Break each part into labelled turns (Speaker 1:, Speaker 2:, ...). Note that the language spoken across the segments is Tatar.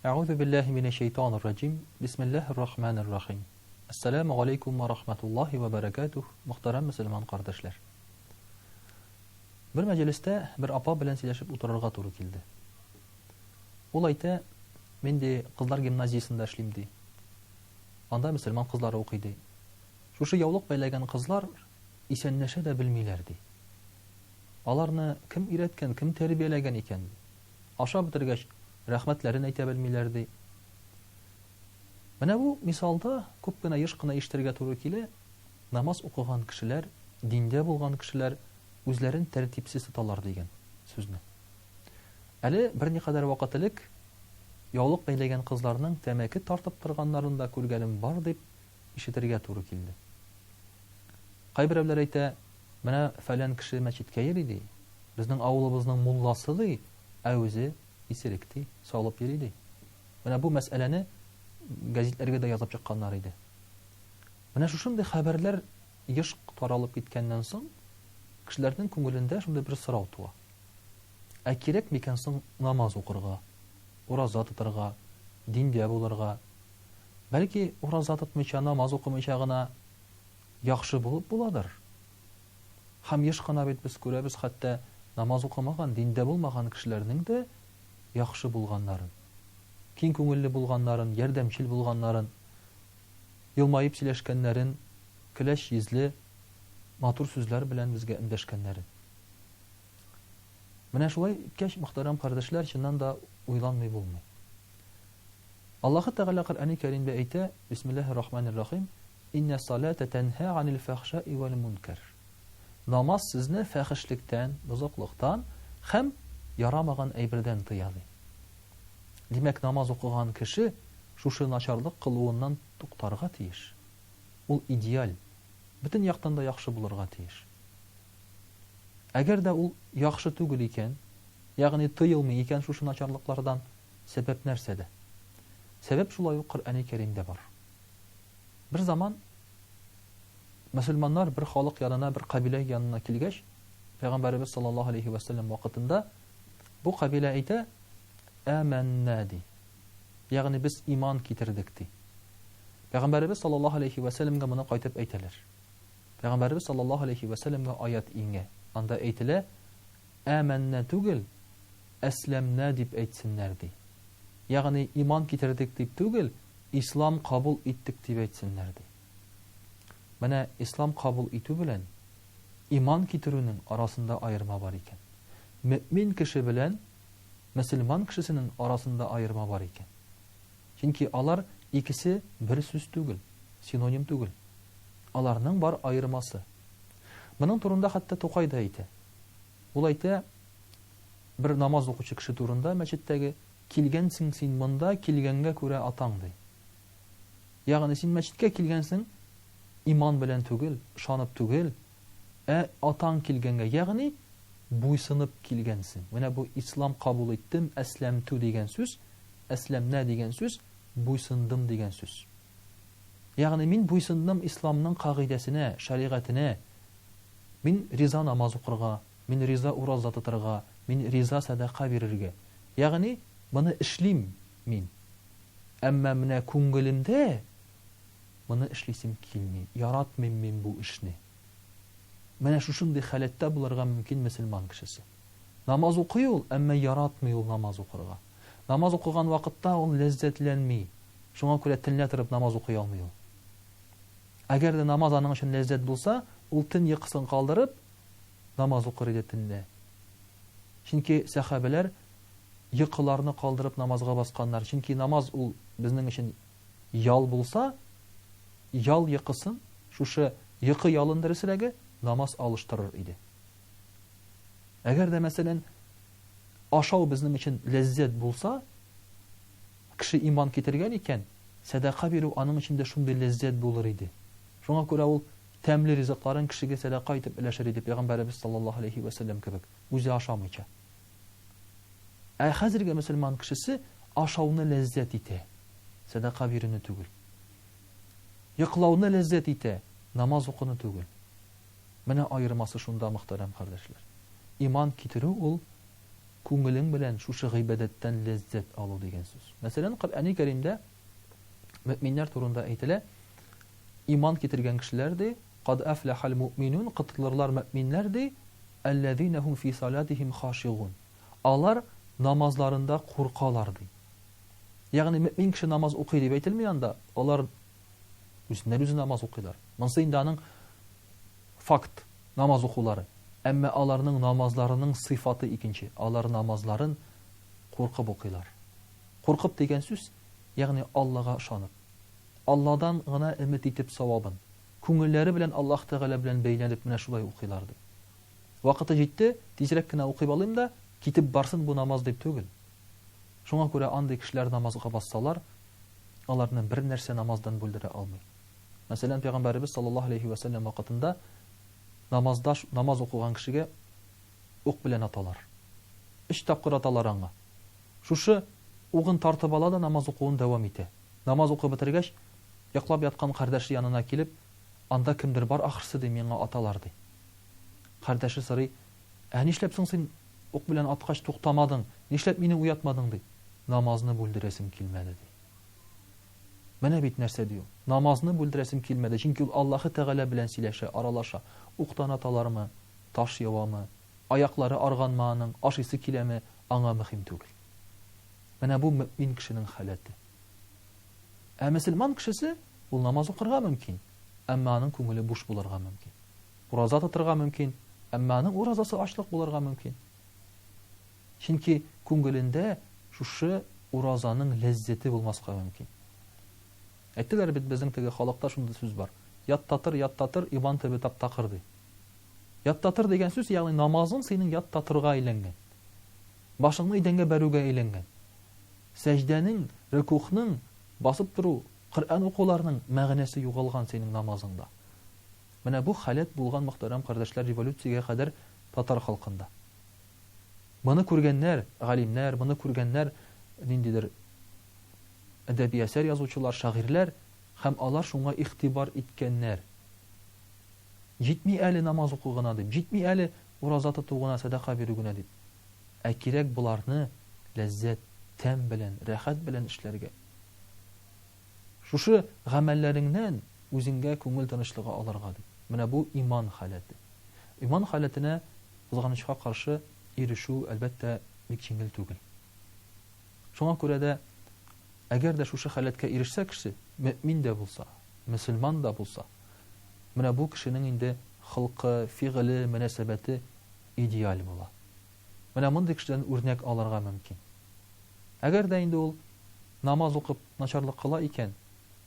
Speaker 1: Әгъузу биллаһи минәш шәйтанир раҗим. Бисмиллаһир рахманир рахим. Әссәламү галәйкүм вә рахматуллаһи вә бәрәкәтүһ, мөхтәрәм мөселман кардәшләр. Бер мәҗлестә бер апа белән сөйләшеп утырырга туры килде. Ул әйтә, мин ди, кызлар гимназиясендә эшлим ди. Анда мөселман кызлары укый ди. Шушы яулык бәйләгән кызлар исәнләшә дә белмиләр ди. Аларны кем өйрәткән, кем тәрбияләгән икән? Ашап бетергәч, рәхмәтләрен әйтә белмиләр, ди. Менә бу мисалда күп кенә еш кына ишетергә туры килә, намаз укыган кешеләр, диндә булган кешеләр үзләрен тәртипсез тоталар дигән сүзне. Әле берникадәр вакыт элек яулык бәйләгән кызларның тәмәке тартып торганнарын да күргәнем бар дип ишетергә туры килде. Кайберәүләр әйтә, менә фәлән кеше мәчеткә йөри, ди, безнең авылыбызның мулласы, ди, ә үзе исерек, ди, салып йөри, ди. Менә бу мәсьәләне гәзитләргә дә язып чыкканнар иде. Менә шушындый хәбәрләр еш таралып киткәннән соң, кешеләрнең күңелендә шундый бер сорау туа. Ә кирәк микән соң намаз укырга, ураза тотырга, диндә булырга? Бәлки, ураза тотмыйча, намаз укымыйча гына яхшы булып буладыр? Һәм еш кына бит без күрәбез, хәтта намаз укымаган, диндә булмаган кешеләрнең дә яхшы булганнарын, киң күңелле булганнарын, ярдәмчел булганнарын, елмаеп сөйләшкәннәрен, көләч йөзле, матур сүзләр белән безгә эндәшкәннәрен. Менә шулай иткәч, мөхтәрәм кардәшләр, чыннан да уйланмый булмый. Аллаһы Тәгалә Коръәни Кәримдә әйтә, Бисмиллаһир рахманир рахим, Иннә салата тәнһә анил фәхшаи вәл мункәр. Намаз сезне фәхешлектән, бозыклыктан һәм ярамаган әйбердән тыя, ди. Димәк, намаз укыган кеше шушы начарлык кылуыннан туктарга тиеш. Ул идеаль, бөтен яктан да яхшы булырга тиеш. Әгәр дә ул яхшы түгел икән, ягъни тыелмый икән шушы начарлыклардан, Сәбәп нәрсәдә? Сәбәп шулай ук Коръәни Кәримдә бар. Бер заман мөселманнар бер халык янына, бер кабилә янына килгәч, Пәйгамбәребез саллаллаһу алейһи вә сәлләм вакытында бу кабилә әйтә, Әмәннә ди. Ягъни без иман китердек ди. Пәйгамбәребез саллаллаһу алейһи вә сәлләмгә моны кайтып әйтәләр. Пәйгамбәребез саллаллаһу алейһи вә сәлләмгә аят иңә. Анда әйтелә, Әмәннә түгел, әсләмнә дип әйтсеннәр, ди. Ягъни иман китердек дип түгел, ислам кабул иттек дип әйтсеннәр, ди. Менә ислам кабул итү белән иман китерүнең арасында аерма бар икән. Мөэмин кеше белән мөселман кешесенең арасында аерма бар икән. Чөнки алар икесе бер сүз түгел, синоним түгел. Аларның бар аермасы. Моның турында хәтта Тукай да әйтә. Ул әйтә, бер намаз укучы кеше турында мәчеттәге, Килгәнсең син монда, килгәнгә күрә атаң, ди. Ягъни син мәчеткә килгәнсең, иман белән түгел, ышанып түгел, ә атаң килгәнгә, ягъни буйсынып килгәнсең. Менә бу ислам кабул иттем, әсләмтү дигән сүз, әсләмнә дигән сүз, буйсындым дигән сүз. Ягъни мин буйсындым исламның кагыйдәсенә, шәригатенә. Мин риза намаз укырга, мин риза ураза тотырга, мин риза сәдака бирергә. Ягъни моны эшлим мин. Әмма менә күңелемдә моны эшлисем килми, яратмыйм мин бу эшне. Менә шушындый халәттә булырга мөмкин мөселман кешесе. Намаз укый ул, әмма яратмый ул намаз укырга. Намаз укыган вакытта ул ләззәтләнми. Шуңа күрә төнлә торып намаз укый алмый ул. Әгәр дә намаз аның өчен ләззәт булса, ул төн йокысын калдырып, намаз укыр иде төнлә. Чөнки сәхабәләр йокыларны калдырып намазга басканнар. Чөнки намаз ул безнең өчен ял булса, ял йокысын, шушы йокы ялын дөресрәге, намаз алыштырыр иде. Әгәр дә, мәсәлән, ашау безнең өчен ләззәт булса, кеше иман китергән икән, сәдака бирү аның өчен дә шундый ләззәт булыр иде. Шуңа күрә ул тәмле ризыкларын кешегә сәдака итеп өләшер иде, Пәйгамбәребез саллаллаһу алейһи вә сәлләм кебек, үзе ашамыйча. Ә хәзерге мөселман кешесе ашауны ләззәт итә, сәдака бирүне түгел. Йоклауны ләззәт итә, намаз укуны түгел. Менә аермасы шунда, мөхтәрәм кардәшләр. Иман китерү ул. күңелең белән шушы гыйбадәттән ләззәт алу дигән сүз. Мәсәлән, Коръәни Кәримдә мөэминнәр турында әйтелә, иман китергән кешеләр ди, кад әфләхәл муъминун, котылырлар мөэминнәр ди, әлләзинә һум фи салатихим хашигун. Алар намазларында куркалар ди. Ягъни мөэмин кеше намаз укый дип әйтелми анда, алар үзеннән-үзе намаз укыйлар. Монсы инде аның факт, намаз укулары. Әмма аларның намазларының сыйфаты икенче. Алар намазларын куркып укыйлар. Куркып дигән сүз, ягъни Аллага ышанып, Алладан гына өмет итеп савабын, күңелләре белән Аллаһ Тәгалә белән бәйләнеп менә шулай укыйлар, ди. Вакыты җитте, тизрәк кенә укып алыйм да, китеп барсын бу намаз дип түгел. Шуңа күрә андый кешеләр намазга бассалар, аларны бернәрсә намаздан бүлдерә алмый. Мәсәлән, пәйгамбәребез саллаллаһу алейһи вә сәлләм вакытында намазда намаз укыган кешегә ук белән аталар. Өч тапкыр аталар аңа. Шушы угын тартып ала да намаз укуын дәвам итә. Намаз укып бетергәч, йоклап яткан кардәше янына килеп, анда кемдер бар ахрысы ди, миңа аталар ди. Кардәше сорый, ә нишләп соң син ук белән аткач туктамадың, нишләп мине уятмадың ди. Намазны бүлдерәсем килмәде ди. Менә бит нәрсә ди ул. Намазны бүлдерәсем килмәде, чөнки ул Аллаһы Тәгалә белән сөйләшә, аралаша. Уктан аталармы, таш явамы, аяклары арганмы аның, ашыйсы киләме, аңа мөһим түгел. Менә бу мөэмин кешенең халәте. Ә мөселман кешесе ул намаз укырга мөмкин, әмма аның күңеле буш булырга мөмкин. Ураза тотырга мөмкин, әмма аның уразасы ачлык булырга мөмкин. Чөнки күңелендә шушы уразаның ләззәте булмаска мөмкин. Әйттеләр бит, безнең теге халыкта шундый сүз бар. Ят та тор, ят та тор, иман төбе тап-такыр, ди. Ят та тор дигән сүз, ягъни намазың синең ят та торга әйләнгән. Башыңны идәнгә бәрүгә әйләнгән. Сәҗдәнең, рөкүгъның, басып тору, Коръән укуларның мәгънәсе югалган синең намазыңда. Менә бу халәт булган, мөхтәрәм кардәшләр, революциягә кадәр татар халкында. Моны күргәннәр, галимнәр, моны күргәннәр, ниндидер әдәби әсәр язучылар, шагыйрьләр, һәм алар шуңа игътибар иткәннәр. Җитми әле намаз уку гына дип, җитми әле ураза тоту гына, сәдака бирү генә дип. Ә кирәк боларны ләззәт, тәм белән, рәхәт белән эшләргә. Шушы гамәлләреңнән үзеңгә күңел тынычлыгы алырга дип. Менә бу иман халәте. Иман халәтенә, кызганычка каршы, ирешү, әлбәттә, бик җиңел түгел. Шуңа күрә дә, әгәр дә шушы халәткә ирешсә кеше, мөэмин дә булса, мөселман да булса, менә бу кешенең инде холкы, фигыле, мөнәсәбәте идеаль була. Менә мондый кешедән үрнәк алырга мөмкин. Әгәр дә инде ул намаз укып начарлык кыла икән,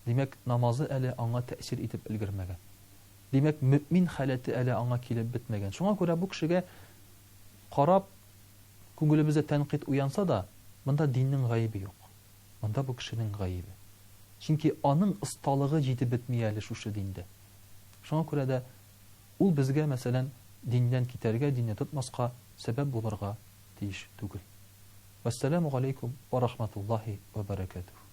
Speaker 1: димәк, намазы әле аңа тәэсир итеп өлгермәгән. Димәк, мөэмин халәте әле аңа килеп бетмәгән. Шуңа күрә бу кешегә карап, күңелебездә тәнкыйть уянса да, монда диннең гаебе юк. Монда бу кешенең гаебе. Чөнки аның осталыгы җитеп бетми әле шушы диндә. Шуңа күрә дә ул безгә, мәсәлән, диннән китәргә, динне тотмаска сәбәп булырга тиеш түгел. Вәссәламү галәйкүм вә рахматуллаһи вә бәрәкәтүһ.